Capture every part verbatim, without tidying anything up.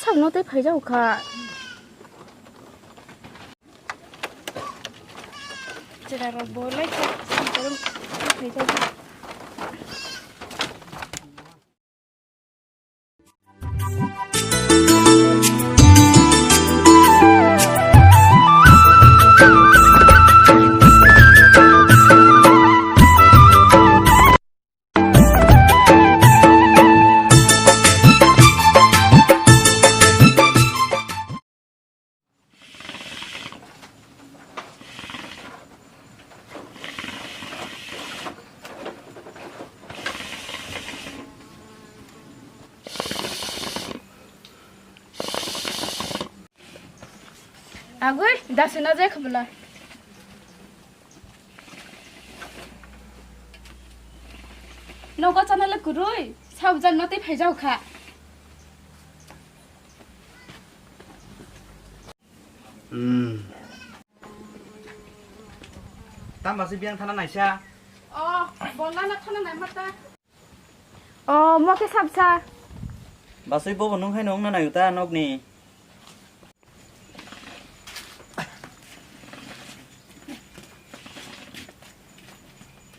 Thangno tei phaijao kha. Chera rok bo lai kha, samtang phaijao. Agwi, dasina je khobla. Nogo chana le kwrwi, sabjak no tei phaijao kha. Hmm. Tamo se biyang thana naisa? Oh, bolna na thana nai mata. Oh, mo khe sabsa. Basui bobo nung hai nung na nayu ta nokni.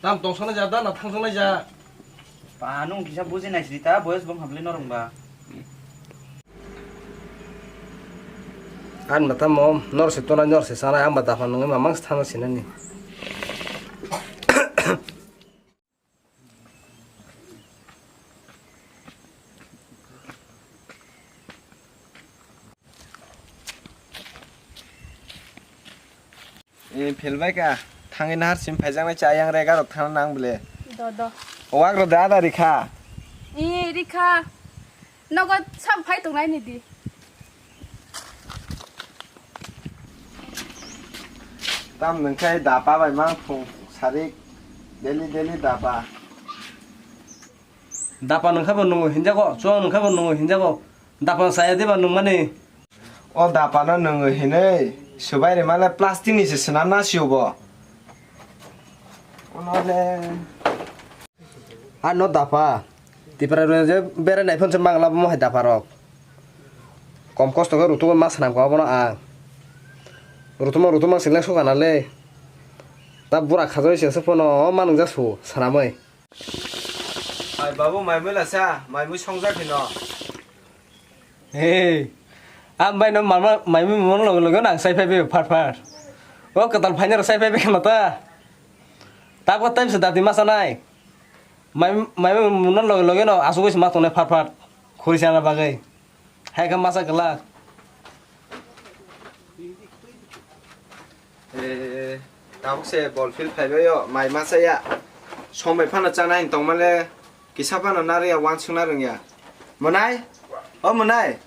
Tam tong sana ja da na thang sana ja. Pa nung kisa buji nai sri ta boyes bong hamle norong ba. An mata mo nor se tonai nor se sana ang ba dafa nung ma mang thana sinani. E, philbai ka, thangwi nahar sim phaijaknai cha yang rega rok thangna nang bole. Do, do. Wak rok da da rikha. E, rikha. Nogo sam phai tongnai ni di. Tam nungkhai dapa bai mang phung sarik daily daily dapa. Dapa nungkha bo nungo hinjago, chuang nungkha bo nungo hinjago. Dapa saya diba nungmani. O dapa no nungo hinui subai rima le plastic ni se swnam na sio bo. Ono le. Ano dapa. Tipra rwngya je berai nai phone se mangla bo mohai dapa rok. Kom kosto khe rutugo ma swnam kha obono ang. Rutuma rutuma singlai sokana le. Ta bura khajoi se se phone o manung ja su swnamoi. Ai babu mai mui la sa, mai mui songjak hino. Hey, ang bai no mama mai mui mon logo logo nang sai phai phai phar phar. O katal phaina sai phai phai mata. Tabuk time se dati masa nai. Mai, mai, mai, munan loge loge no asugwi se ma tongnai phat phat. Khuri sana bagwi. Hai khe masa kwlak. Eh, tabuk se bol field phaibaio, mai masa ya. Sombai phano chana hin tongmale, kisa phano narwkya, wansukna rwngya. Monai? O Monai?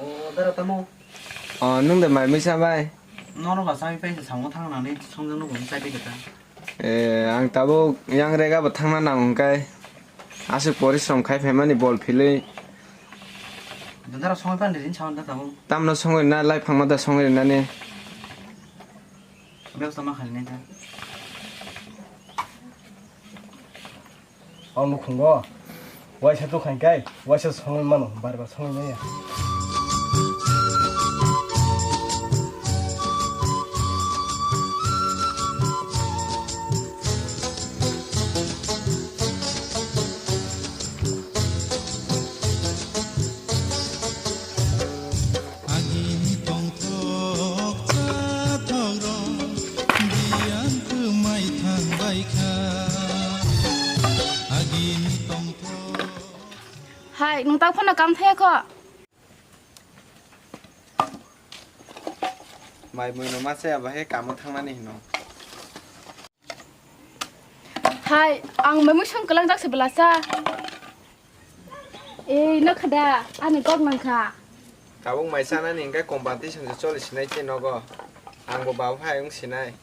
O, dara tamo? O, nwng de mai misa bai? Nono ba chai pai se sango thang nani, songjak no bo chai pai khe ta. Eh, ang tabuk yang rega bo thangna nang hwnkhe. Aswk porisrom khai phaimani bol philwi. Dara songwi pan rin sa da tamo? Tamno songwi na lai phangma da songwi rinani. Bebostha ma khali nai ta. O nukhungo waisa tongkha hwnkhe waisa songwi mano, bar bar songwi manya. Agini tongthok chathokrok biyang kwmai thangbai kha. Agini tongthok. Hai, nwng tak phano kam thaya kho? Mai mui no ma chaya bahai kamo thangnani hino. Hai, ang mai mui song kwlangjak se belasa. Ei, no khada, ani kok nang kha. Tabuk mai chanani hwnkhe competition se choli sinai tei nogo. Ang bo babu hai wng sinai.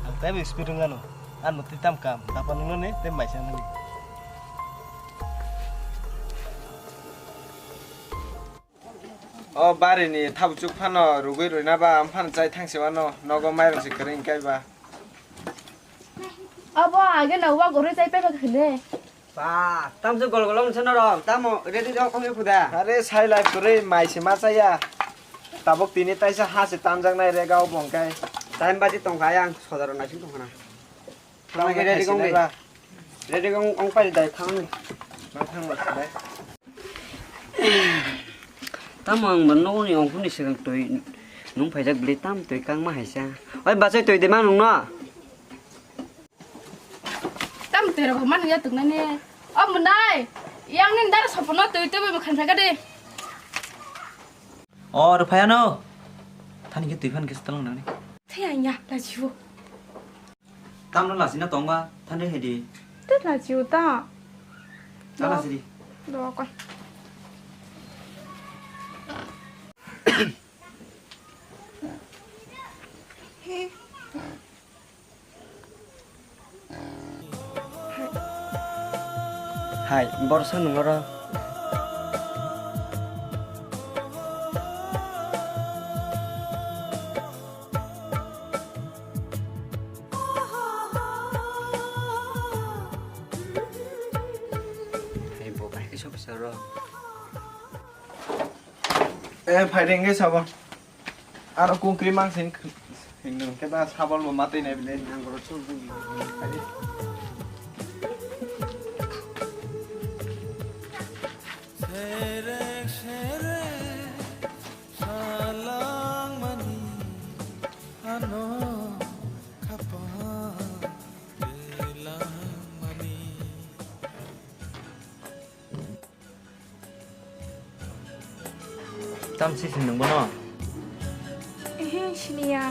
Ang tei bo speed wng ano. Ano tei tam kam, dapa nungno ni tei mai chanani. O bari ni thabuchuk phano rugwi rwina ba, am phano chai thang se wano, nogo mairung se kwrwi hwnkhe ba. Abo age na wa gore chai peba khile. Ba, tamse gol gol wngsa norok, tamo ready rok wngwi phuda. Are sai lai kwrwi mai se ma chaya. Tabuk tini taisa ha se tanjaknai rega o bongkai. Time baji tongkha ayang sodaro naising tongkhana. Tamo Tamo ready khai gong sinai de. Ba. Ready gong ong pai dai thang ni. Ma thang ba sinai. Tamo ang ban nogni ongkhorni swkang twi nung phaijak bwlwi tam twi kangma haisa. Oi bachai twi de ma nungno. Tam tero bo manu ya tuknani. O munai. Yang nin dar sopono tui tui bo khan thaka de. O rupaya no. Thani ke tui phan ke setelang nani. Thaya ya la jiwo. Tam no lasi na tongba thani hedi. Te la jiwo ta. Ta lasi di. Do ko. He. Hai, borsa nungoro. Hai, bo bai kisa kisa ro. Eh, phaide hwnkhe sabo. Aro kungkri mang sing, sing nung khe ba sabol bo matwi nai bile. Nang goro chuk bui. Phaide. Serek serek salangmani ano kapang belangmani. Tam si sin nungbo no? Ehe, siniya.